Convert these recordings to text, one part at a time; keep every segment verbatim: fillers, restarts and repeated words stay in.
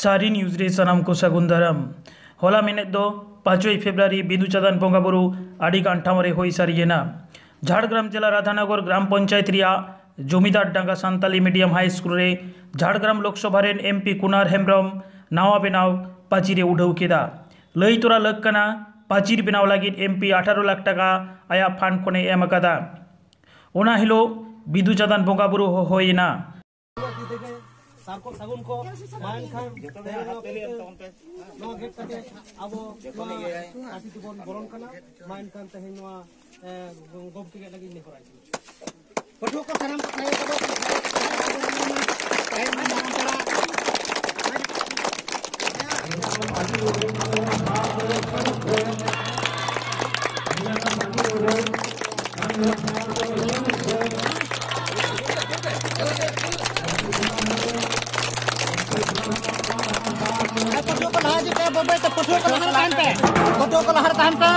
ᱛᱟᱹᱨᱤ ᱱᱤᱭᱩᱡᱽ ᱨᱮ ᱥᱟᱱᱟᱢ ᱠᱚ ᱥᱟᱹᱜᱩᱱ ᱫᱟᱨᱟᱢ᱾ ᱦᱚᱞᱟ ᱢᱮᱱᱮᱫ ᱫᱚ ᱯᱟᱸᱪᱚᱭ ᱯᱷᱮᱵᱽᱨᱩᱣᱟᱨᱤ ᱵᱤᱫᱩ ᱪᱟᱸᱫᱟᱱ ᱵᱚᱸᱜᱟ ᱵᱩᱨᱩ ᱟᱹᱰᱤ ᱜᱟᱱ ᱴᱷᱟᱶ ᱨᱮ ᱦᱩᱭ ᱥᱟᱹᱨᱤᱭᱮᱱᱟ᱾ ᱡᱷᱟᱲᱜᱨᱟᱢ ᱡᱮᱞᱟ ᱨᱟᱫᱷᱟᱱᱚᱜᱚᱨ ᱜᱨᱟᱢ ᱯᱚᱧᱪᱟᱭᱮᱛ ᱨᱮᱭᱟᱜ ᱡᱚᱢᱤᱫᱟᱨ ᱰᱟᱸᱜᱟ ᱥᱟᱱᱛᱟᱞᱤ ᱢᱤᱰᱤᱭᱟᱢ ᱦᱟᱭ ᱥᱠᱩᱞ ᱨᱮ ᱡᱷᱟᱲᱜᱨᱟᱢ ᱞᱳᱠᱥᱚᱵᱷᱟ ᱨᱮᱱ ᱮᱢ ᱯᱤ ᱠᱩᱱᱟᱨ ᱦᱮᱢᱵᱨᱚᱢ ᱱᱟᱣᱟ ᱵᱮᱱᱟᱣ ᱯᱟᱹᱪᱤᱨ ᱮ ᱩᱰᱷᱟᱹᱣ ᱠᱮᱫᱟ᱾ ᱞᱟᱹᱭ ᱛᱚᱨᱟ ᱞᱟᱹᱠ ᱠᱟᱱᱟ, ᱯᱟᱹᱪᱤᱨ ᱵᱮᱱᱟᱣ ᱞᱟᱹᱜᱤᱫ ᱮᱢ ᱯᱤ ᱟᱴᱷᱟᱨᱚ ᱞᱟᱠᱷ ᱴᱟᱠᱟ ᱟᱭᱟᱜ ᱯᱷᱟᱱᱰ ᱠᱷᱚᱱᱮ ᱮᱢ ᱟᱠᱟᱫᱟ᱾ ᱚᱱᱟ ᱦᱤᱞᱳᱜ ᱵᱤᱫᱩ ᱪᱟᱸᱫᱟᱱ ᱵᱚᱸᱜᱟ ᱵᱩᱨᱩ ᱦᱚᱦᱚᱭᱮᱱᱟ᱾ ᱥᱟᱨ ᱠᱚ ᱥᱟᱹᱜᱩᱱ ᱠᱚ, ᱢᱟ ᱮᱱᱠᱷᱟᱱ ᱛᱮᱦᱮᱧ ᱱᱚᱣᱟ ᱜᱮᱴ ᱠᱟᱛᱮ ᱟᱵᱚ ᱱᱚᱣᱟ ᱯᱟᱹᱴᱤ ᱛᱮᱵᱚᱱ ᱵᱚᱞᱚᱱ ᱠᱟᱱᱟ᱾ ᱢᱟ ᱮᱱᱠᱷᱟᱱ ᱛᱮᱦᱮᱧ ᱱᱚᱣᱟ, ᱮ, ᱜᱚᱢᱠᱮ ᱜᱮ ᱞᱟᱹᱜᱤᱫ ᱱᱮᱦᱚᱨᱟᱭ ᱠᱟᱱᱟ᱾ ᱯᱟᱹᱴᱷᱩᱣᱟᱹ ᱠᱚ ᱥᱟᱱᱟᱢ ᱠᱚ ᱛᱟᱦᱮᱸ ᱠᱚᱫᱚ ᱛᱟᱦᱮᱱ ᱢᱟ ᱢᱟᱨᱟᱝ ᱯᱟᱲᱟ᱾ ᱯᱟᱹᱴᱷᱩᱣᱟᱹ ᱠᱚ ᱞᱟᱦᱟ ᱦᱤᱡᱩᱜ ᱯᱮ, ᱵᱟᱹᱭ ᱵᱟᱹᱭ ᱛᱮ ᱯᱟᱹᱴᱷᱩᱣᱟᱹ ᱠᱚ ᱞᱟᱦᱟ ᱨᱮ ᱛᱟᱦᱮᱱ ᱯᱮ, ᱯᱟᱹᱴᱷᱩᱣᱟᱹ ᱠᱚ ᱞᱟᱦᱟ ᱨᱮ ᱛᱟᱦᱮᱱ ᱯᱮ᱾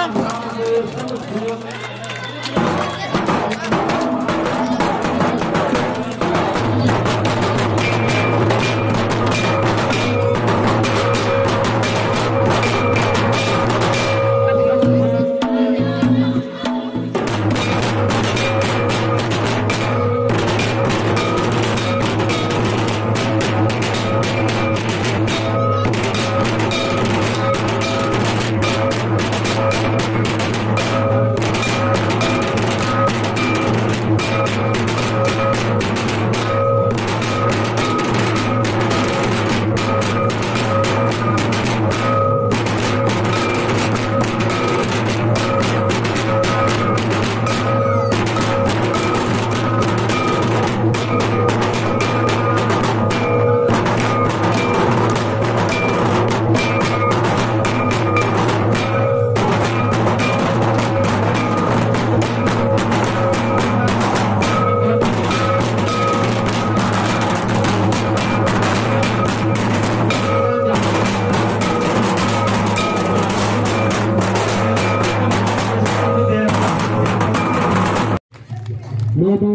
ᱱᱚᱣᱟ ᱫᱚ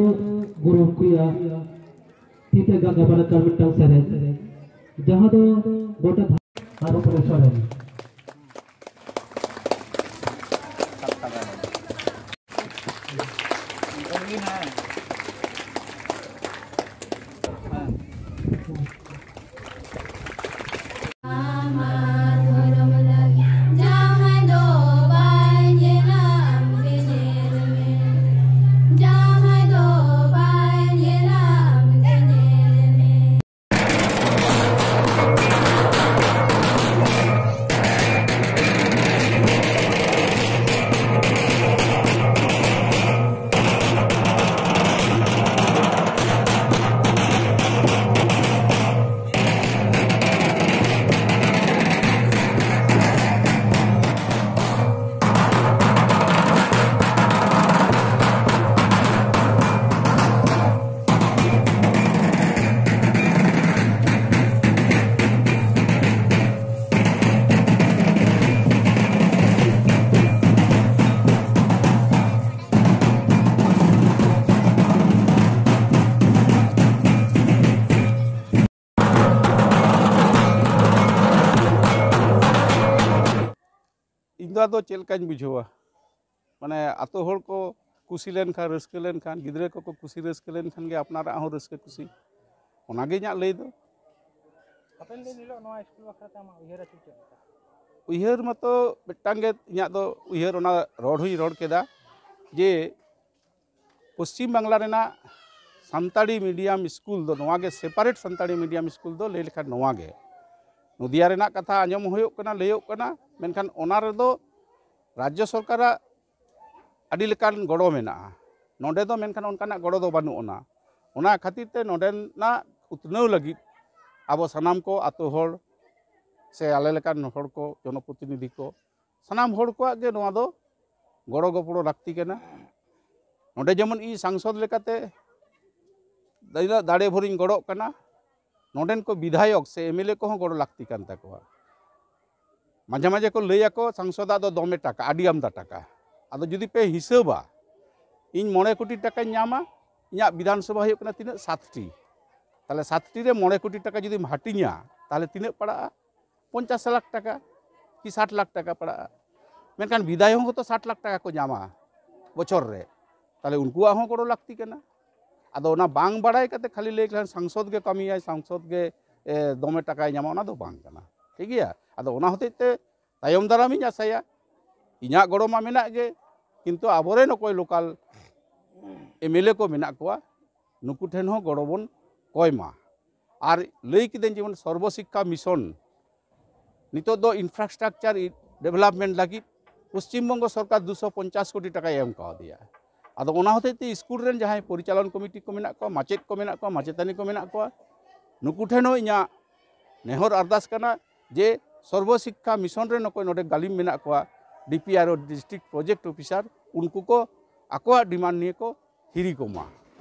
ᱜᱩᱨᱩ ᱠᱚᱭᱟᱜ ᱛᱤ ᱛᱮ ᱜᱟᱜ ᱜᱟᱵᱟᱱ ᱟᱠᱟᱱ ᱢᱤᱫᱴᱟᱝ ᱥᱮᱨᱮᱧ᱾ ᱡᱟᱦᱟᱸ ᱫᱚ ᱜᱚᱴᱟ ᱟᱨ ᱩᱯᱨᱮ ᱥᱚᱨᱮᱱ᱾ ᱤᱧ ᱫᱚ ᱟᱫᱚ ᱪᱮᱫ ᱞᱮᱠᱟᱧ ᱵᱩᱡᱷᱟᱹᱣᱟ, ᱢᱟᱱᱮ ᱟᱛᱳ ᱦᱚᱲ ᱠᱚ ᱠᱩᱥᱤ ᱞᱮᱱᱠᱷᱟᱱ, ᱨᱟᱹᱥᱠᱟᱹ ᱞᱮᱱᱠᱷᱟᱱ, ᱜᱤᱫᱽᱨᱟᱹ ᱠᱚᱠᱚ ᱠᱩᱥᱤ ᱨᱟᱹᱥᱠᱟᱹ ᱞᱮᱱᱠᱷᱟᱱ ᱜᱮ ᱟᱯᱱᱟᱨᱟᱜ ᱦᱚᱸ ᱨᱟᱹᱥᱠᱟᱹ ᱠᱩᱥᱤ᱾ ᱚᱱᱟᱜᱮ ᱤᱧᱟᱹᱜ ᱞᱟᱹᱭ ᱫᱚ᱾ ᱦᱟᱯᱮᱱ ᱫᱤᱱ ᱦᱤᱞᱳᱜ ᱱᱚᱣᱟ ᱥᱠᱩᱞ ᱵᱟᱠᱷᱨᱟ ᱛᱮ ᱟᱢᱟᱜ ᱩᱭᱦᱟᱹᱨ ᱟᱹᱪᱩᱨ ᱪᱮᱫ ᱞᱮᱠᱟ? ᱩᱭᱦᱟᱹᱨ ᱢᱟᱛᱚ ᱢᱤᱫᱴᱟᱝ ᱜᱮ ᱤᱧᱟᱹᱜ ᱫᱚ ᱩᱭᱦᱟᱹᱨ, ᱚᱱᱟ ᱨᱚᱲ ᱦᱚᱸᱧ ᱨᱚᱲ ᱠᱮᱫᱟ ᱡᱮ ᱯᱚᱥᱪᱤᱢ ᱵᱟᱝᱞᱟ ᱨᱮᱱᱟᱜ ᱥᱟᱱᱛᱟᱲᱤ ᱢᱤᱰᱤᱭᱟᱢ ᱥᱠᱩᱞ ᱫᱚ ᱱᱚᱣᱟ ᱜᱮ, ᱥᱮᱯᱟᱨᱮᱴ ᱥᱟᱱᱛᱟᱲᱤ ᱢᱤᱰᱤᱭᱟᱢ ᱥᱠᱩᱞ ᱫᱚ ᱞᱟᱹᱭ ᱞᱮᱠᱷᱟᱱ ᱱᱚᱣᱟ ᱜᱮ᱾ ᱱᱚᱫᱤᱭᱟ ᱨᱮᱱᱟᱜ ᱠᱟᱛᱷᱟ ᱟᱸᱡᱚᱢ ᱦᱩᱭᱩᱜ ᱠᱟᱱᱟ, ᱞᱟᱹᱭᱚᱜ ᱠᱟᱱᱟ, ᱢᱮᱱᱠᱷᱟᱱ ᱚᱱᱟ ᱨᱮᱫᱚ ᱨᱟᱡᱽᱡᱚ ᱥᱚᱨᱠᱟᱨᱟᱜ ᱟᱹᱰᱤ ᱞᱮᱠᱟᱱ ᱜᱚᱲᱚ ᱢᱮᱱᱟᱜᱼᱟ᱾ ᱱᱚᱰᱮ ᱫᱚ ᱢᱮᱱᱠᱷᱟᱱ ᱚᱱᱠᱟᱱᱟᱜ ᱜᱚᱲᱚ ᱫᱚ ᱵᱟᱹᱱᱩᱜ ᱟᱱᱟ᱾ ᱚᱱᱟ ᱠᱷᱟᱹᱛᱤᱨ ᱛᱮ ᱱᱚᱰᱮᱱᱟᱜ ᱩᱛᱱᱟᱹᱣ ᱞᱟᱹᱜᱤᱫ ᱟᱵᱚ ᱥᱟᱱᱟᱢ ᱠᱚ, ᱟᱛᱳ ᱦᱚᱲ ᱥᱮ ᱟᱞᱮ ᱞᱮᱠᱟᱱ ᱦᱚᱲ ᱠᱚ, ᱡᱚᱱᱚᱯᱨᱚᱛᱤᱱᱤᱫᱷᱤ ᱠᱚ, ᱥᱟᱱᱟᱢ ᱦᱚᱲ ᱠᱚᱣᱟᱜ ᱜᱮ ᱱᱚᱣᱟ ᱫᱚ ᱜᱚᱲᱚ ᱜᱚᱯᱚᱲᱚ ᱞᱟᱹᱠᱛᱤ ᱠᱟᱱᱟ᱾ ᱱᱚᱰᱮ ᱡᱮᱢᱚᱱ ᱤᱧ ᱥᱟᱝᱥᱚᱫᱽ ᱞᱮᱠᱟᱛᱮ ᱫᱟᱲᱮ ᱵᱷᱳᱨᱤᱧ ᱜᱚᱲᱚᱜ ᱠᱟᱱᱟ, ᱱᱚᱰᱮᱱ ᱠᱚ ᱵᱤᱫᱷᱟᱭᱚᱠ ᱥᱮ ᱮᱢ ᱮᱞ ᱮ ᱠᱚᱦᱚᱸ ᱜᱚᱲᱚ ᱞᱟᱹᱠᱛᱤ ᱠᱟᱱ ᱛᱟᱠᱚᱣᱟ᱾ ᱢᱟᱡᱷᱮ ᱢᱟᱡᱷᱮ ᱠᱚ ᱞᱟᱹᱭ ᱟᱠᱚ, "ᱥᱟᱝᱥᱚᱫᱟᱜ ᱫᱚ ᱫᱚᱢᱮ ᱴᱟᱠᱟ, ᱟᱹᱰᱤ ᱟᱢᱫᱟ ᱴᱟᱠᱟ᱾" ᱟᱫᱚ ᱡᱩᱫᱤ ᱯᱮ ᱦᱤᱥᱟᱹᱵᱟ, ᱤᱧ ᱢᱚᱬᱮ ᱠᱳᱴᱤ ᱴᱟᱠᱟᱧ ᱧᱟᱢᱟ, ᱤᱧᱟᱹᱜ ᱵᱤᱫᱷᱟᱱ ᱥᱚᱵᱷᱟ ᱦᱩᱭᱩᱜ ᱠᱟᱱᱟ ᱛᱤᱱᱟᱹᱜ? ᱥᱟᱛᱴᱤ᱾ ᱛᱟᱦᱚᱞᱮ ᱥᱟᱛᱴᱤ ᱨᱮ ᱢᱚᱬᱮ ᱠᱳᱴᱤ ᱴᱟᱠᱟ ᱡᱩᱫᱤᱢ ᱦᱟᱹᱴᱤᱧᱟ, ᱛᱟᱦᱚᱞᱮ ᱛᱤᱱᱟᱹᱜ ᱯᱟᱲᱟᱜᱼᱟ? ᱯᱚᱧᱪᱟᱥ ᱞᱟᱠᱷ ᱴᱟᱠᱟ ᱠᱤ ᱥᱟᱴ ᱞᱟᱠᱷ ᱴᱟᱠᱟ ᱯᱟᱲᱟᱜᱼᱟ᱾ ᱢᱮᱱᱠᱷᱟᱱ ᱵᱤᱫᱟᱭ ᱦᱚᱸ ᱦᱚᱭᱛᱳ ᱥᱟᱴ ᱞᱟᱠᱷ ᱴᱟᱠᱟ ᱠᱚ ᱧᱟᱢᱟ ᱵᱚᱪᱷᱚᱨ ᱨᱮ, ᱛᱟᱦᱚᱞᱮ ᱩᱱᱠᱩᱣᱟᱜ ᱦᱚᱸ ᱜᱚᱲᱚ ᱞᱟᱹᱠᱛᱤ ᱠᱟᱱᱟ᱾ ᱟᱫᱚ ᱚᱱᱟ ᱵᱟᱝ ᱵᱟᱲᱟᱭ ᱠᱟᱛᱮ ᱠᱷᱟᱹᱞᱤ ᱞᱟᱹᱭ ᱞᱮᱠᱷᱟᱱ ᱥᱟᱝᱥᱚᱫᱽ ᱜᱮ ᱠᱟᱹᱢᱤᱭᱟᱭ, ᱥᱟᱝᱥᱚᱫᱽ ᱜᱮ ᱮ, ᱫᱚᱢᱮ ᱴᱟᱠᱟᱭ ᱧᱟᱢᱟ, ᱚᱱᱟ ᱫᱚ ᱵᱟᱝ ᱠᱟᱱᱟ᱾ ᱴᱷᱤᱠ ᱜᱮᱭᱟ? ᱟᱫᱚ ᱚᱱᱟ ᱦᱚᱛᱮᱡ ᱛᱮ ᱛᱟᱭᱚᱢ ᱫᱟᱨᱟᱢᱤᱧ ᱟᱥᱟᱭᱟ, ᱤᱧᱟᱹᱜ ᱜᱚᱲᱚ ᱢᱟ ᱢᱮᱱᱟᱜ ᱜᱮ, ᱠᱤᱱᱛᱩ ᱟᱵᱚᱨᱮᱱ ᱚᱠᱚᱭ ᱞᱳᱠᱟᱞ ᱮᱢᱮᱞᱮ ᱠᱚ ᱢᱮᱱᱟᱜ ᱠᱚᱣᱟ, ᱱᱩᱠᱩ ᱴᱷᱮᱱ ᱦᱚᱸ ᱜᱚᱲᱚ ᱵᱚᱱ ᱠᱚᱭ ᱢᱟ᱾ ᱟᱨ ᱞᱟᱹᱭ ᱠᱤᱫᱟᱹᱧ ᱡᱮᱢᱚᱱ ᱥᱚᱨᱵᱚ ᱥᱤᱠᱠᱷᱟ ᱢᱤᱥᱚᱱ ᱱᱤᱛᱚᱜ ᱫᱚ ᱤᱱᱯᱷᱨᱟᱥᱴᱨᱟᱠᱪᱟᱨ ᱰᱮᱵᱷᱞᱚᱯᱢᱮᱱᱴ ᱞᱟᱹᱜᱤᱫ ᱯᱚᱥᱪᱤᱢ ᱵᱚᱝᱜᱚ ᱥᱚᱨᱠᱟᱨ ᱫᱩᱥᱚ ᱯᱚᱧᱪᱟᱥ ᱠᱳᱴᱤ ᱴᱟᱠᱟᱭ ᱮᱢ ᱠᱟᱣᱫᱮᱭᱟ᱾ ᱟᱫᱚ ᱚᱱᱟ ᱦᱚᱛᱮᱡ ᱛᱮ ᱥᱠᱩᱞ ᱨᱮᱱ ᱡᱟᱦᱟᱸᱭ ᱯᱚᱨᱤᱪᱟᱞᱚᱱ ᱠᱚᱢᱤᱴᱤ ᱠᱚ ᱢᱮᱱᱟᱜ ᱠᱚᱣᱟ, ᱢᱟᱪᱮᱫ ᱠᱚ ᱢᱮᱱᱟᱜ ᱠᱚᱣᱟ, ᱢᱟᱪᱮᱛᱟᱹᱱᱤ ᱠᱚ ᱢᱮᱱᱟᱜ ᱠᱚᱣᱟ, ᱱᱩᱠᱩ ᱴᱷᱮᱱ ᱦᱚᱸ ᱤᱧᱟᱹᱜ ᱱᱮᱦᱚᱨ ᱟᱨᱫᱟᱥ ᱠᱟᱱᱟ ᱡᱮ ᱥᱚᱨᱵᱚ ᱥᱤᱠᱠᱷᱟ ᱢᱤᱥᱚᱱ ᱨᱮᱱ ᱚᱠᱚᱭ ᱱᱚᱰᱮ ᱜᱟᱹᱞᱤᱢ ᱢᱮᱱᱟᱜ ᱠᱚᱣᱟ, ᱰᱤ ᱯᱤ ᱟᱨ ᱳ, ᱰᱤᱥᱴᱨᱤᱠᱴ ᱯᱨᱚᱡᱮᱠᱴ ᱚᱯᱷᱤᱥᱟᱨ, ᱩᱱᱠᱩ ᱠᱚ ᱟᱠᱚᱣᱟᱜ ᱰᱤᱢᱟᱱᱰ ᱱᱤᱭᱮ ᱠᱚ ᱦᱤᱨᱤ ᱠᱚᱢᱟ᱾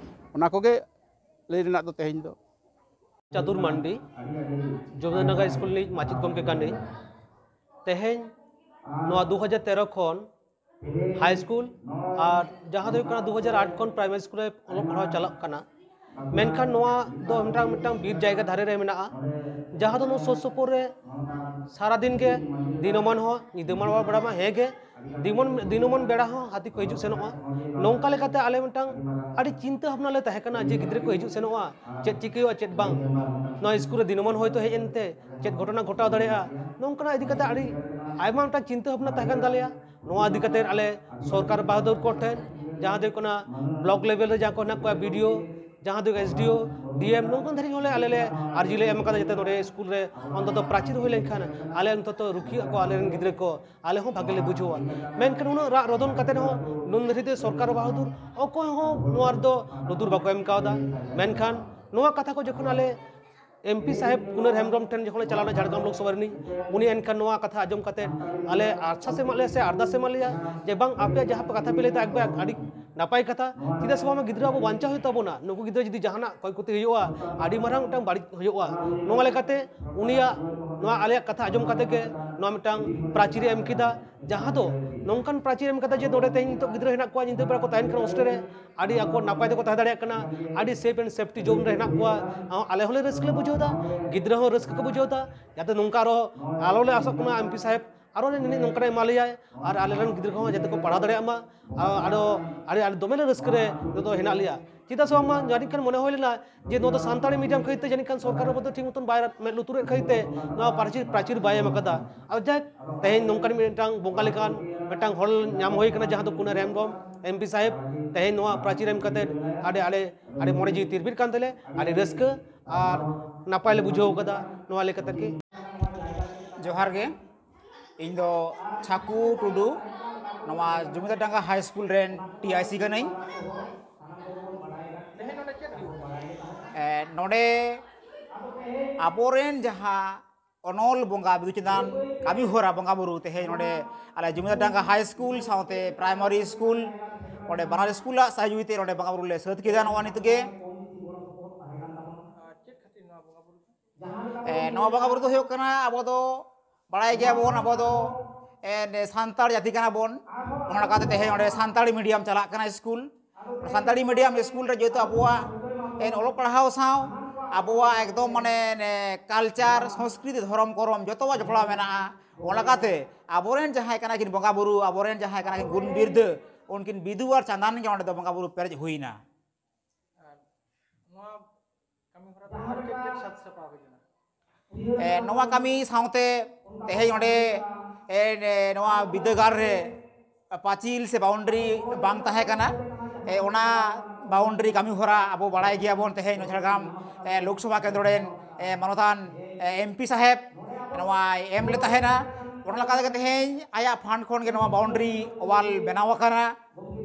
ᱚᱱᱟ ᱠᱚᱜᱮ ᱞᱟᱹᱭ ᱨᱮᱱᱟᱜ ᱫᱚ ᱛᱮᱦᱮᱧ ᱫᱚ᱾ ᱪᱟᱫᱩᱨ ᱢᱟᱱᱰᱤ, ᱡᱚᱢᱤᱫᱟᱨᱱᱟᱜᱟᱨ ᱥᱠᱩᱞ ᱨᱤᱱᱤᱡ ᱢᱟᱪᱮᱫ ᱜᱚᱢᱠᱮ ᱠᱟᱹᱱᱟᱹᱧ᱾ ᱛᱮᱦᱮᱧ ᱱᱚᱣᱟ ᱫᱩ ᱦᱟᱡᱟᱨ ᱛᱮᱨᱚ ᱠᱷᱚᱱ ᱦᱟᱭ ᱥᱠᱩᱞ ᱟᱨ ᱡᱟᱦᱟᱸ ᱫᱚ ᱦᱩᱭᱩᱜ ᱠᱟᱱᱟ ᱫᱩ ᱦᱟᱡᱟᱨ ᱟᱴ ᱠᱷᱚᱱ ᱯᱨᱟᱭᱢᱟᱨᱤ ᱥᱠᱩᱞ ᱨᱮ ᱚᱞᱚᱜ ᱯᱟᱲᱦᱟᱣ ᱪᱟᱞᱟᱜ ᱠᱟᱱᱟ᱾ ᱢᱮᱱᱠᱷᱟᱱ ᱱᱚᱣᱟ ᱫᱚ ᱢᱤᱫᱴᱟᱝ, ᱢᱤᱫᱴᱟᱝ ᱵᱤᱨ ᱡᱟᱭᱜᱟ ᱫᱷᱟᱨᱮ ᱨᱮ ᱢᱮᱱᱟᱜᱼᱟ, ᱡᱟᱦᱟᱸ ᱫᱚ ᱱᱚᱣᱟ ᱥᱩᱨ ᱥᱩᱯᱩᱨ ᱨᱮ ᱥᱟᱨᱟᱫᱤᱱ ᱜᱮ, ᱫᱤᱱᱚᱢᱟᱱ ᱦᱚᱸ, ᱧᱤᱫᱟᱹ ᱢᱟ ᱵᱮᱲᱟ ᱢᱟ ᱦᱮᱸ ᱜᱮ, ᱫᱤᱱᱚᱢ, ᱫᱤᱱᱚᱢᱟᱱ ᱵᱮᱲᱟ ᱦᱚᱸ ᱦᱟᱹᱛᱤ ᱠᱚ ᱦᱤᱡᱩᱜ ᱥᱮᱱᱚᱜᱼᱟ᱾ ᱱᱚᱝᱠᱟ ᱞᱮᱠᱟᱛᱮ ᱟᱞᱮ ᱢᱤᱫᱴᱟᱝ ᱟᱹᱰᱤ ᱪᱤᱱᱛᱟᱹ ᱵᱷᱟᱵᱽᱱᱟ ᱞᱮ ᱛᱟᱦᱮᱸ ᱠᱟᱱᱟ ᱡᱮ ᱜᱤᱫᱽᱨᱟᱹ ᱠᱚ ᱦᱤᱡᱩᱜ ᱥᱮᱱᱚᱜᱼᱟ, ᱪᱮᱫ ᱪᱤᱠᱟᱹ ᱦᱩᱭᱩᱜᱼᱟ, ᱪᱮᱫ ᱵᱟᱝ, ᱱᱚᱣᱟ ᱥᱠᱩᱞ ᱨᱮ ᱫᱤᱱᱚᱢᱟᱱ ᱦᱚᱭᱛᱳ ᱦᱮᱡ ᱮᱱᱛᱮ ᱪᱮᱫ ᱜᱷᱚᱴᱚᱱᱟ ᱜᱷᱚᱴᱟᱣ ᱫᱟᱲᱮᱭᱟᱜᱼᱟ, ᱱᱚᱝᱠᱟᱱᱟᱜ ᱤᱫᱤ ᱠᱟᱛᱮ ᱟᱹᱰᱤ ᱟᱭᱢᱟ ᱢᱤᱫᱴᱟᱝ ᱪᱤᱱᱛᱟᱹ ᱵᱷᱟᱵᱽᱱᱟ ᱛᱟᱦᱮᱸ ᱠᱟᱱ ᱛᱟᱞᱮᱭᱟ᱾ ᱱᱚᱣᱟ ᱤᱫᱤ ᱠᱟᱛᱮ ᱟᱞᱮ ᱥᱚᱨᱠᱟᱨ ᱵᱟᱦᱟᱫᱩᱨ ᱠᱚ ᱴᱷᱮᱱ, ᱡᱟᱦᱟᱸ ᱫᱚ ᱦᱩᱭᱩᱜ ᱠᱟᱱᱟ ᱵᱞᱚᱠ ᱞᱮᱵᱮᱞ ᱨᱮ ᱡᱟᱦᱟᱸ ᱠᱚ ᱦᱮᱱᱟᱜ ᱠᱚᱣᱟ, ᱵᱤ ᱰᱤ ᱳ, ᱡᱟᱦᱟᱸ ᱫᱚ ᱮᱥ ᱰᱤ ᱳ, ᱰᱤ ᱮᱢ, ᱱᱚᱝᱠᱟᱱ ᱫᱷᱟᱹᱨᱤᱡ ᱦᱚᱸᱞᱮ, ᱟᱞᱮ ᱞᱮ ᱟᱨᱡᱤ ᱞᱮ ᱮᱢ ᱟᱠᱟᱫᱟ, ᱡᱟᱛᱮ ᱱᱚᱰᱮ ᱥᱠᱩᱞ ᱨᱮ ᱚᱱᱛᱚᱛᱚ ᱯᱨᱟᱪᱤᱨ ᱦᱩᱭ ᱞᱮᱱᱠᱷᱟᱱ ᱟᱞᱮ ᱚᱱᱛᱚᱛᱚ ᱨᱩᱠᱷᱤᱭᱟᱹᱜ ᱟᱠᱚ ᱟᱞᱮᱨᱮᱱ ᱜᱤᱫᱽᱨᱟᱹ ᱠᱚ, ᱟᱞᱮ ᱦᱚᱸ ᱵᱷᱟᱜᱮ ᱞᱮ ᱵᱩᱡᱷᱟᱹᱣᱟ᱾ ᱢᱮᱱᱠᱷᱟᱱ ᱩᱱᱟᱹᱜ ᱨᱟᱜ ᱨᱚᱫᱚᱱ ᱠᱟᱛᱮ ᱦᱚᱸ ᱱᱩᱱ ᱫᱷᱟᱹᱨᱤᱡ ᱛᱮ ᱥᱚᱨᱠᱟᱨ ᱵᱟᱦᱟᱫᱩᱨ ᱚᱠᱚᱭ ᱦᱚᱸ ᱱᱚᱣᱟ ᱨᱮᱫᱚ ᱞᱩᱛᱩᱨ ᱵᱟᱠᱚ ᱮᱢ ᱠᱟᱣᱫᱟ᱾ ᱢᱮᱱᱠᱷᱟᱱ ᱱᱚᱣᱟ ᱠᱟᱛᱷᱟ ᱠᱚ ᱡᱚᱠᱷᱚᱱ ᱟᱞᱮ ᱮᱢ ᱯᱤ ᱥᱟᱦᱮᱵᱽ ᱠᱩᱱᱟᱹᱨ ᱦᱮᱢᱵᱨᱚᱢ ᱴᱷᱮᱱ ᱡᱚᱠᱷᱚᱱ ᱞᱮ ᱪᱟᱞᱟᱣ ᱞᱮᱱᱟ ᱡᱷᱟᱲᱜᱨᱟᱢ ᱞᱳᱠᱥᱚᱵᱷᱟ ᱨᱤᱱᱤᱡ, ᱩᱱᱤ ᱮᱱᱠᱷᱟᱱ ᱱᱚᱣᱟ ᱠᱟᱛᱷᱟ ᱟᱸᱡᱚᱢ ᱠᱟᱛᱮ ᱟᱞᱮ ᱟᱥᱥᱟᱥ ᱮ ᱮᱢᱟᱫ ᱞᱮᱭᱟ ᱥᱮ ᱟᱨᱫᱟᱥ ᱮ ᱮᱢᱟᱫ ᱞᱮᱭᱟ ᱡᱮ, "ᱵᱟᱝ, ᱟᱯᱮᱭᱟᱜ ᱡᱟᱦᱟᱸ ᱯᱮ ᱠᱟᱛᱷᱟ ᱯᱮ ᱞᱟᱹᱭ ᱮᱫᱟ ᱮᱠᱵᱟᱨ ᱟᱹᱰᱤ ᱱᱟᱯᱟᱭ ᱠᱟᱛᱷᱟ, ᱪᱮᱫᱟᱜ ᱥᱮ ᱵᱟᱝ ᱜᱤᱫᱽᱨᱟᱹ ᱟᱵᱚ ᱵᱟᱧᱪᱟᱣ ᱦᱩᱭᱩᱜ ᱛᱟᱵᱚᱱᱟ, ᱱᱩᱠᱩ ᱜᱤᱫᱽᱨᱟᱹ ᱡᱩᱫᱤ ᱡᱟᱦᱟᱱᱟᱜ ᱠᱷᱚᱭ ᱠᱷᱚᱛᱤ ᱦᱩᱭᱩᱜᱼᱟ, ᱟᱹᱰᱤ ᱢᱟᱨᱟᱝ ᱢᱤᱫᱴᱟᱝ ᱵᱟᱹᱲᱤᱡ ᱦᱩᱭᱩᱜᱼᱟ᱾" ᱱᱚᱣᱟ ᱞᱮᱠᱟᱛᱮ ᱩᱱᱤᱭᱟᱜ ᱱᱚᱣᱟ ᱟᱞᱮᱭᱟᱜ ᱠᱟᱛᱷᱟ ᱟᱸᱡᱚᱢ ᱠᱟᱛᱮ ᱜᱮ ᱱᱚᱣᱟ ᱢᱤᱫᱴᱟᱝ ᱯᱨᱟᱪᱤᱨ ᱮ ᱮᱢ ᱠᱮᱫᱟ᱾ ᱡᱟᱦᱟᱸ ᱫᱚ ᱱᱚᱝᱠᱟᱱ ᱯᱨᱟᱪᱤᱨ ᱮᱢ ᱠᱟᱫᱟ ᱡᱮ ᱱᱚᱰᱮ ᱛᱮᱦᱮᱧ ᱱᱤᱛᱚᱜ ᱜᱤᱫᱽᱨᱟᱹ ᱦᱮᱱᱟᱜ ᱠᱚᱣᱟ, ᱧᱤᱫᱟᱹ ᱵᱮᱲᱟ ᱠᱚ ᱛᱟᱦᱮᱱ ᱠᱟᱱᱟ ᱦᱳᱥᱴᱮᱞ ᱨᱮ, ᱟᱹᱰᱤ ᱟᱠᱚ ᱱᱟᱯᱟᱭ ᱛᱮᱠᱚ ᱛᱟᱦᱮᱸ ᱫᱟᱲᱮᱭᱟᱜ ᱠᱟᱱᱟ, ᱟᱹᱰᱤ safe and safety zone ᱨᱮ ᱦᱮᱱᱟᱜ ᱠᱚᱣᱟ᱾ ᱟᱞᱮ ᱦᱚᱸᱞᱮ ᱨᱟᱹᱥᱠᱟᱹ ᱞᱮ ᱵᱩᱡᱷᱟᱹᱣ ᱮᱫᱟ, ᱜᱤᱫᱽᱨᱟᱹ ᱦᱚᱸ ᱨᱟᱹᱥᱠᱟᱹ ᱠᱚ ᱵᱩᱡᱷᱟᱹᱣ ᱮᱫᱟ᱾ ᱡᱟᱛᱮ ᱱᱚᱝᱠᱟ ᱟᱨᱚ ᱟᱞᱚ ᱞᱮ ᱟᱥᱚᱜ ᱠᱟᱱᱟ, ᱮᱢ ᱯᱤ ᱥᱟᱦᱮᱵᱽ ᱟᱨᱚ ᱱᱤᱱᱟᱹᱜ ᱱᱚᱝᱠᱟᱱᱟᱜ ᱮᱢᱟ ᱞᱮᱭᱟᱭ ᱟᱨ ᱟᱞᱮ ᱨᱮᱱ ᱜᱤᱫᱽᱨᱟᱹ ᱠᱚᱦᱚᱸ ᱡᱟᱛᱮ ᱠᱚ ᱯᱟᱲᱦᱟᱣ ᱫᱟᱲᱮᱭᱟᱜ ᱢᱟ᱾ ᱟᱨ ᱟᱫᱚ ᱟᱹᱰᱤ, ᱟᱹᱰᱤ ᱫᱚᱢᱮ ᱞᱮ ᱨᱟᱹᱥᱠᱟᱹ ᱨᱮ ᱱᱤᱛᱚᱜ ᱫᱚ ᱦᱮᱱᱟᱜ ᱞᱮᱭᱟ᱾ ᱪᱮᱫᱟᱜ ᱥᱮ ᱵᱟᱝᱢᱟ ᱡᱟᱹᱱᱤᱡ ᱠᱷᱟᱱ ᱢᱚᱱᱮ ᱦᱩᱭ ᱞᱮᱱᱟ ᱡᱮ ᱱᱚᱣᱟ ᱫᱚ ᱥᱟᱱᱛᱟᱲᱤ medium ᱠᱷᱟᱹᱛᱤᱨ ᱛᱮ ᱡᱟᱹᱱᱤᱡ ᱠᱷᱟᱱ ᱥᱚᱨᱠᱟᱨ ᱵᱟᱵᱚᱫ ᱫᱚ ᱴᱷᱤᱠ ᱢᱚᱛᱚᱱ ᱵᱟᱭ ᱢᱮᱫ ᱞᱩᱛᱩᱨᱮᱫ ᱠᱷᱟᱹᱛᱤᱨ ᱛᱮ ᱱᱚᱣᱟ ᱯᱨᱟᱪᱤᱨ, ᱯᱨᱟᱪᱤᱨ ᱵᱟᱭ ᱮᱢ ᱟᱠᱟᱫᱟ᱾ ᱟᱨ ᱡᱟᱠ, ᱛᱮᱦᱮᱧ ᱱᱚᱝᱠᱟᱱ ᱢᱤᱫᱴᱟᱝ ᱵᱚᱸᱜᱟ ᱞᱮᱠᱟᱱ ᱢᱤᱫᱴᱟᱝ ᱦᱚᱲ ᱧᱟᱢ ᱦᱩᱭ ᱠᱟᱱᱟ, ᱡᱟᱦᱟᱸ ᱫᱚ ᱠᱩᱱᱟᱨ ᱦᱮᱢᱵᱨᱚᱢ ᱮᱢ ᱯᱤ ᱥᱟᱦᱮᱵᱽ, ᱛᱮᱦᱮᱧ ᱱᱚᱣᱟ ᱯᱨᱟᱪᱤᱨ ᱮᱢ ᱠᱟᱛᱮ ᱟᱹᱰᱤ, ᱟᱹᱰᱤ, ᱟᱹᱰᱤ ᱢᱚᱬᱮ ᱡᱤᱣᱤ ᱛᱤᱨᱯᱤᱫ ᱠᱟᱱ ᱛᱟᱞᱮ, ᱟᱹᱰᱤ ᱨᱟᱹᱥᱠᱟᱹ ᱟᱨ ᱱᱟᱯᱟᱭ ᱞᱮ ᱵᱩᱡᱷᱟᱹᱣ ᱠᱟᱫᱟ ᱱᱚᱣᱟ ᱞᱮᱠᱟᱛᱮ ᱜᱮ᱾ ᱡᱚᱦᱟᱨ ᱜᱮ, ᱤᱧ ᱫᱚ ᱪᱷᱟᱠᱩ ᱴᱩᱰᱩ, ᱱᱚᱣᱟ ᱡᱩᱢᱤᱫᱟᱨ ᱰᱟᱸᱜᱟ ᱦᱟᱭ ᱥᱠᱩᱞ ᱨᱮᱱ ᱴᱤ ᱟᱭ ᱥᱤ ᱠᱟᱹᱱᱟᱹᱧ᱾ ᱮ, ᱱᱚᱰᱮ ᱟᱵᱚᱨᱮᱱ ᱡᱟᱦᱟᱸ ᱚᱱᱚᱞ ᱵᱚᱸᱜᱟ ᱵᱤᱫᱩ ᱪᱟᱸᱫᱟᱱ ᱠᱟᱹᱢᱤ ᱦᱚᱨᱟ ᱵᱚᱸᱜᱟ ᱵᱩᱨᱩ ᱛᱮᱦᱮᱧ ᱱᱚᱰᱮ ᱟᱞᱮ ᱡᱩᱢᱤᱫᱟᱨ ᱰᱟᱸᱜᱟ ᱦᱟᱭ ᱥᱠᱩᱞ ᱥᱟᱶᱛᱮ ᱯᱨᱟᱭᱢᱟᱨᱤ ᱥᱠᱩᱞ, ᱚᱸᱰᱮ ᱵᱟᱱᱟᱨ ᱥᱠᱩᱞᱟᱜ ᱥᱟᱦᱟᱡᱩᱦᱤᱛᱮ ᱱᱚᱰᱮ ᱵᱚᱸᱜᱟ ᱵᱩᱨᱩ ᱞᱮ ᱥᱟᱹᱛ ᱠᱮᱫᱟ ᱱᱚᱣᱟ ᱱᱤᱛ ᱜᱮ᱾ ᱮ, ᱱᱚᱣᱟ ᱵᱚᱸᱜᱟ ᱵᱩᱨᱩ ᱫᱚ ᱦᱩᱭᱩᱜ ᱠᱟᱱᱟ, ᱟᱵᱚ ᱫᱚ ᱵᱟᱲᱟᱭ ᱜᱮᱭᱟᱵᱚᱱ, ᱟᱵᱚ ᱫᱚ, ᱮ, ᱥᱟᱱᱛᱟᱲ ᱡᱟᱹᱛᱤ ᱠᱟᱱᱟ ᱵᱚᱱ᱾ ᱚᱱᱟ ᱞᱮᱠᱟᱛᱮ ᱛᱮᱦᱮᱧ ᱚᱸᱰᱮ ᱥᱟᱱᱛᱟᱲᱤ medium ᱪᱟᱞᱟᱜ ᱠᱟᱱᱟ ᱥᱠᱩᱞ᱾ ᱥᱟᱱᱛᱟᱲᱤ medium ᱥᱠᱩᱞ ᱨᱮ ᱡᱮᱦᱮᱛᱩ ᱟᱵᱚᱣᱟᱜ, ᱮ, ᱚᱞᱚᱜ ᱯᱟᱲᱦᱟᱣ ᱥᱟᱶ ᱟᱵᱚᱣᱟᱜ ᱮᱠᱫᱚᱢ ᱢᱟᱱᱮ, ᱮ, culture, ᱥᱚᱝᱥᱠᱨᱤᱛᱤ, ᱫᱷᱚᱨᱚᱢ, ᱠᱚᱨᱚᱢ ᱡᱚᱛᱚᱣᱟᱜ ᱡᱚᱯᱲᱟᱣ ᱢᱮᱱᱟᱜᱼᱟ᱾ ᱚᱱᱟ ᱞᱮᱠᱟᱛᱮ ᱟᱵᱚᱨᱮᱱ ᱡᱟᱦᱟᱸᱭ ᱠᱟᱱᱟ ᱠᱤᱱ ᱵᱚᱸᱜᱟ ᱵᱩᱨᱩ, ᱟᱵᱚᱨᱮᱱ ᱡᱟᱦᱟᱸᱭ ᱠᱟᱱᱟ ᱠᱤᱱ ᱜᱩᱱ ᱵᱤᱨᱫᱟᱹ, ᱩᱱᱠᱤᱱ ᱵᱤᱫᱩ ᱟᱨ ᱪᱟᱸᱫᱟᱱ ᱜᱮ ᱚᱸᱰᱮ ᱫᱚ ᱵᱚᱸᱜᱟ ᱵᱩᱨᱩ ᱯᱮᱨᱮᱡ ᱦᱩᱭᱱᱟ᱾ ᱟᱨ ᱱᱚᱣᱟ ᱠᱟᱹᱢᱤ ᱦᱚᱨᱟ ᱫᱚ ᱟᱨ ᱪᱮᱫ ᱪᱮᱫ ᱥᱟᱡᱽ ᱥᱟᱯᱲᱟᱣ ᱦᱩᱭ ᱞᱮᱱᱟ? ᱮ, ᱱᱚᱣᱟ ᱠᱟᱹᱢᱤ ᱥᱟᱶᱛᱮ ᱛᱮᱦᱮᱧ ᱚᱸᱰᱮ, ᱮ, ᱱᱮ-, ᱱᱚᱣᱟ ᱵᱤᱨᱫᱟᱹᱜᱟᱲ ᱨᱮ ᱯᱟᱹᱪᱤᱞ ᱥᱮ boundary ᱵᱟᱝ ᱛᱟᱦᱮᱸ ᱠᱟᱱᱟ᱾ ᱮ, ᱚᱱᱟ boundary ᱠᱟᱹᱢᱤ ᱦᱚᱨᱟ ᱟᱵᱚ ᱵᱟᱲᱟᱭ ᱜᱮᱭᱟᱵᱚᱱ, ᱛᱮᱦᱮᱧ ᱱᱚᱣᱟ ᱡᱷᱟᱲᱜᱨᱟᱢ, ᱮ, ᱞᱳᱠᱥᱚᱵᱷᱟ ᱠᱮᱱᱫᱨᱚ ᱨᱮᱱ, ᱮ, ᱢᱟᱱᱚᱛᱟᱱ, ᱮ, ᱮᱢ ᱯᱤ ᱥᱟᱦᱮᱵᱽ ᱱᱚᱣᱟᱭ ᱮᱢ ᱞᱮ ᱛᱟᱦᱮᱱᱟ᱾ ᱚᱱᱟ ᱞᱮᱠᱟ ᱛᱮᱜᱮ ᱛᱮᱦᱮᱧ ᱟᱭᱟᱜ fund ᱠᱷᱚᱱ ᱜᱮ ᱱᱚᱣᱟ boundary wall ᱵᱮᱱᱟᱣ ᱟᱠᱟᱱᱟ᱾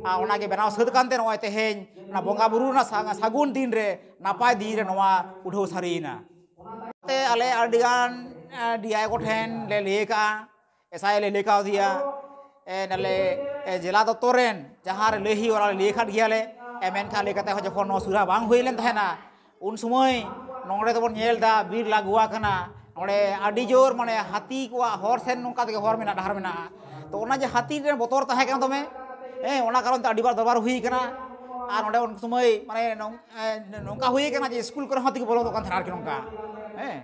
ᱟᱨ ᱚᱱᱟᱜᱮ ᱵᱮᱱᱟᱣ ᱥᱟᱹᱛ ᱠᱟᱱᱛᱮ ᱱᱚᱜᱼᱚᱭ ᱛᱮᱦᱮᱧ ᱚᱱᱟ ᱵᱚᱸᱜᱟ ᱵᱩᱨᱩ ᱨᱮᱱᱟᱜ ᱥᱟ-, ᱥᱟᱹᱜᱩᱱ ᱫᱤᱱ ᱨᱮ, ᱱᱟᱯᱟᱭ ᱫᱤᱱ ᱨᱮ ᱱᱚᱣᱟ ᱩᱰᱷᱟᱹᱣ ᱥᱟᱹᱨᱤᱭᱮᱱᱟ᱾ ᱛᱮ ᱟᱞᱮ ᱟᱹᱰᱤᱜᱟᱱ, ᱮ, ᱰᱤ ᱟᱭ ᱠᱚᱴᱷᱮᱱ ᱞᱮ ᱞᱟᱹᱭ ᱟᱠᱟᱫᱼᱟ, ᱮᱥ ᱟᱭ ᱞᱮ ᱞᱟᱹᱭ ᱠᱟᱣᱫᱮᱭᱟ, ᱮ, ᱱᱟᱞᱮ, ᱮ, ᱡᱮᱞᱟ ᱫᱚᱯᱛᱚᱨ ᱨᱮᱱ ᱡᱟᱦᱟᱸ ᱨᱮ ᱞᱟᱹᱭ ᱦᱩᱭᱩᱜᱼᱟ, ᱚᱱᱟ ᱞᱮ ᱞᱟᱹᱭ ᱟᱠᱟᱫ ᱜᱮᱭᱟᱞᱮ᱾ ᱮ, ᱢᱮᱱᱠᱷᱟᱱ ᱞᱟᱹᱭ ᱠᱟᱛᱮ ᱦᱚᱸ ᱡᱚᱠᱷᱚᱱ ᱱᱚᱣᱟ ᱥᱩᱨᱟ ᱵᱟᱝ ᱦᱩᱭ ᱞᱮᱱ ᱛᱟᱦᱮᱱᱟ, ᱩᱱ ᱥᱚᱢᱚᱭ ᱱᱚᱰᱮ ᱫᱚᱵᱚᱱ ᱧᱮᱞ ᱮᱫᱟ ᱵᱤᱨ ᱞᱟᱜᱩᱣᱟ ᱠᱟᱱᱟ, ᱱᱚᱰᱮ ᱟᱹᱰᱤ ᱡᱳᱨ ᱢᱟᱱᱮ ᱦᱟᱹᱛᱤ ᱠᱚᱣᱟᱜ ᱦᱚᱨ ᱥᱮᱱ ᱱᱚᱝᱠᱟ ᱛᱮᱜᱮ ᱦᱚᱨ ᱢᱮᱱᱟᱜᱼᱟ, ᱰᱟᱦᱟᱨ ᱢᱮᱱᱟᱜᱼᱟ᱾ ᱛᱚ ᱚᱱᱟ ᱡᱮ ᱦᱟᱹᱛᱤ ᱨᱮ ᱵᱚᱛᱚᱨ ᱛᱟᱦᱮᱸ ᱠᱟᱱᱟ ᱫᱚᱢᱮ, ᱦᱮᱸ, ᱚᱱᱟ ᱠᱟᱨᱚᱱ ᱛᱮ ᱟᱹᱰᱤ ᱵᱟᱨ ᱫᱚᱨᱵᱟᱨ ᱦᱩᱭ ᱠᱟᱱᱟ᱾ ᱟᱨ ᱚᱸᱰᱮ ᱩᱱ ᱥᱚᱢᱚᱭ ᱢᱟᱱᱮ ᱱᱚᱝ- ᱮ, ᱱᱚᱝᱠᱟ ᱦᱩᱭ ᱠᱟᱱᱟ ᱡᱮ ᱥᱠᱩᱞ ᱠᱚᱨᱮ ᱦᱚᱸ ᱦᱟᱹᱛᱤ ᱠᱚ ᱵᱚᱞᱚ ᱜᱚᱫᱚᱜ ᱠᱟᱱ ᱛᱟᱦᱮᱱᱟ ᱟᱨᱠᱤ ᱱᱚᱝᱠᱟ, ᱦᱮᱸ᱾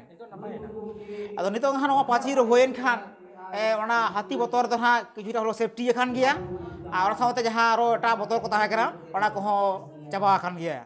ᱟᱫᱚ ᱱᱤᱛᱚᱜ ᱦᱟᱸᱜ ᱱᱚᱣᱟ ᱯᱟᱸᱪᱤ ᱨᱮ ᱦᱩᱭᱮᱱ ᱠᱷᱟᱱ, ᱮ, ᱚᱱᱟ ᱦᱟᱹᱛᱤ ᱵᱚᱛᱚᱨ ᱫᱚ ᱦᱟᱸᱜ ᱠᱤᱪᱷᱩᱴᱟ ᱦᱚᱞᱳ ᱥᱮᱯᱴᱤ ᱟᱠᱟᱱ ᱜᱮᱭᱟ᱾ ᱟᱨ ᱚᱱᱟ ᱥᱟᱶᱛᱮ ᱡᱟᱦᱟᱸ ᱟᱨᱚ ᱮᱴᱟᱜ ᱵᱚᱛᱚᱨ ᱠᱚ ᱛᱟᱦᱮᱸ ᱠᱟᱱᱟ, ᱚᱱᱟ ᱠᱚᱦᱚᱸ ᱪᱟᱵᱟ ᱟᱠᱟᱱ ᱜᱮᱭᱟ᱾